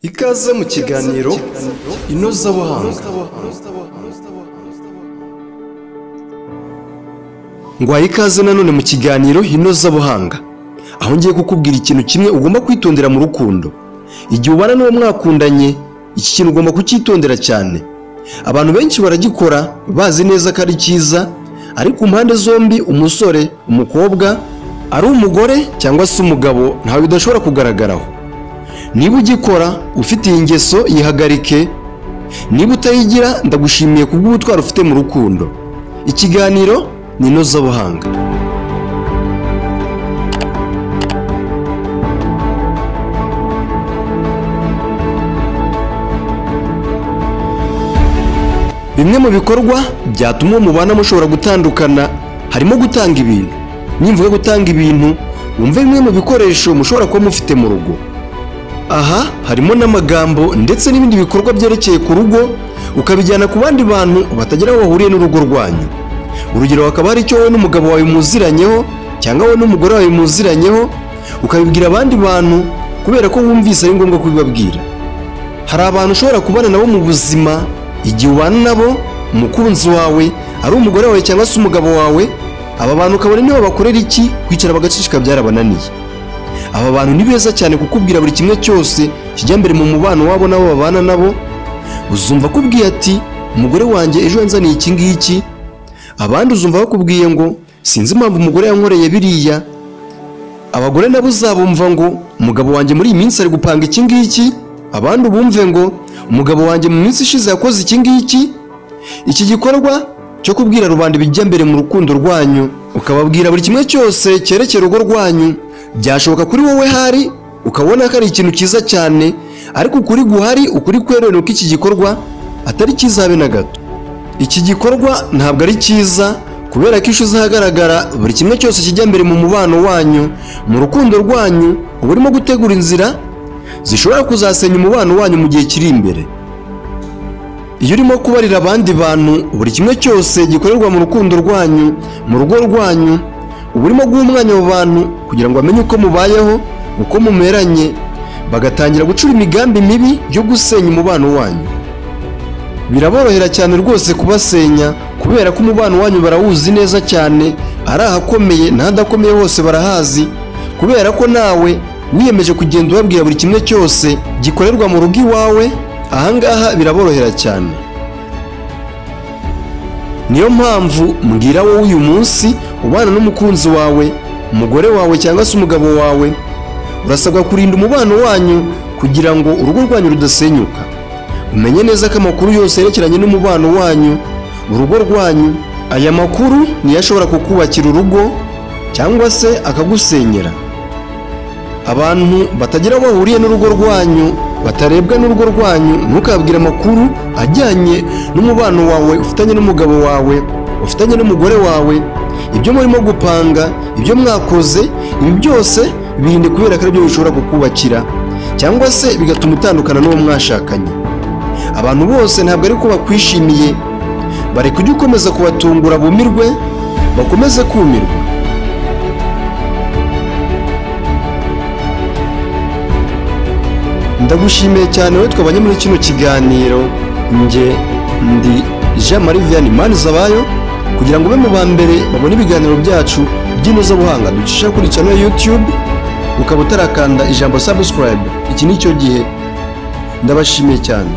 Ikaze mu kiganiro Inozabuhanga. Ngwaye ikaze nanone mu kiganiro Inozabuhanga, aho ngiye kukubwira ikintu kimwe ugomba kwitondera mu rukundo. Igihe ubana n'uwo mwakundanye, iki kintu ugomba kucyitondera cyane. Abantu benshi baragikora bazi neza ko ari cyiza, ariko ku mpande zombi, umusore, umukobwa, ari umugore cyangwa se umugabo, ntawe bidashobora kugaragaraho. Niba ugikora ufite iyi ngeso, yihagarike. Niba utayigira, ndagushimiye kubw'ubutwari ufite mu rukundo. Ikiganiro ni Inozabuhanga. Bimwe mu bikorwa byatuma uwo mubana mushobora gutandukana harimo gutanga ibintu. Nimvuga gutanga ibintu, wumve bimwe mu bikoresho mushobora kuba mufite mu rugo. Aha harimo n'amagambo ndetse n'ibindi bikorwa byerekeye ku rugo, ukabijyana ku bandi bantu batagira aho bahuriye n'urugo rwanyu. Urugero, hakaba hari icyo wowe n'umugabo wawe muziranyeho cyangwa wowe n'umugore wawe muziranyeho, ukabibwira abandi bantu kubera ko wumvise ari ngombwa kubibabwira. Hari abantu ushobora kubana nabo mu buzima, igihe ubana nabo, umukunzi wawe, ari umugore wawe cyangwa se umugabo wawe, aba bantu ukabona nibo bakorera iki, kwicara bagaceceka byarabananiye. Aba bantu ni beza cyane kukubwira buri kimwe cyose kijya mbere mu mubano wabo nabo babana nabo. Uzumva akubwiye ati umugore wanjye ejo yanzaniye iki ngiki, abandi uzumva bakubwiye ngo sinzi impamvu umugore yankoreye biriya. Abagore nabo uzabumva ngo umugabo wanjye muri iyi minsi ari gupanga iki ngiki, abandi ubumve ngo umugabo wanjye mu minsi ishize yakoze iki ngiki. Iki gikorwa cyo kubwira rubanda ibijya mbere mu rukundo rwanyu, ukababwira buri kimwe cyose cyerekeye urugo rwanyu, byashoboka kuri wowe hari ukabona ko ari ikintu cyiza cyane, ariko ukuri guhari, ukuri kweruye nuko iki gikorwa atari cyiza habe na gato. Iki gikorwa ntabwo ari cyiza kubera ko ishu izahagaragara buri kimwe cyose kijya mbere mu mubano wanyu, mu rukundo rwanyu, uba urimo gutegura inzira zishobora kuzasenya umubano wanyu mu gihe kiri imbere. Iyo urimo kubarira abandi bantu buri kimwe cyose gikorerwa mu rukundo rwanyu, mu rugo rwanyu, uba urimo guha umwanya abo bantu kugira ngo bamenye uko mubayeho, uko mumeranye, bagatangira gucura imigambi mibi yo gusenya umubano wanyu. Biraborohera cyane rwose kubasenya kubera ko umubano wanyu barawuzi neza cyane, ari ahakomeye n'ahadakomeye hose barahazi, kubera ko nawe wiyemeje kugenda ubabwira buri kimwe cyose gikorerwa mu rugo iwawe. Ahangaha biraborohera cyane. Niyo mpamvu mbwira wowe uyu munsi ubana n'umukunzi wawe, umugore wawe cyangwa se umugabo wawe, urasabwa kurinda umubano wanyu kugira ngo urugo rwanyu rudasenyuka. Umenye neza ko amakuru yose yerekeranye n'umubano wanyu, urugo rwanyu, aya makuru niyo ashobora kukubakira urugo cyangwa se akagusenyera. Abantu batagira aho bahuriye n'urugo rwanyu, batarebwa n'urugo rwanyu, ntukabwire amakuru ajyanye n'umubano wawe ufitanye n'umugabo wawe, ufitanye n'umugore wawe, ibyo murimo gupanga, ibyo mwakoze, ibi byose birinde kubera ko aribyo bishobora kukubakira cyangwa se bigatuma utandukana n'uwo mwashakanye. Abantu bose ntabwo ari ko bakwishimiye, bareka ujye ukomeza kubatungura bumirwe, bakomeze kumirwa. Ndagushimiye cyane wowe twabanye muri kino kiganiro. Nge ndi Jean Marie Vianney Manizabayo, kugira ngo ube mu ba mbere babone ibiganiro byacu by'inozabuhanga ducisha kuri channel ya YouTube, ukaba utarakanda ijambo subscribe, iki nicyo gihe. Ndabashimiye cyane.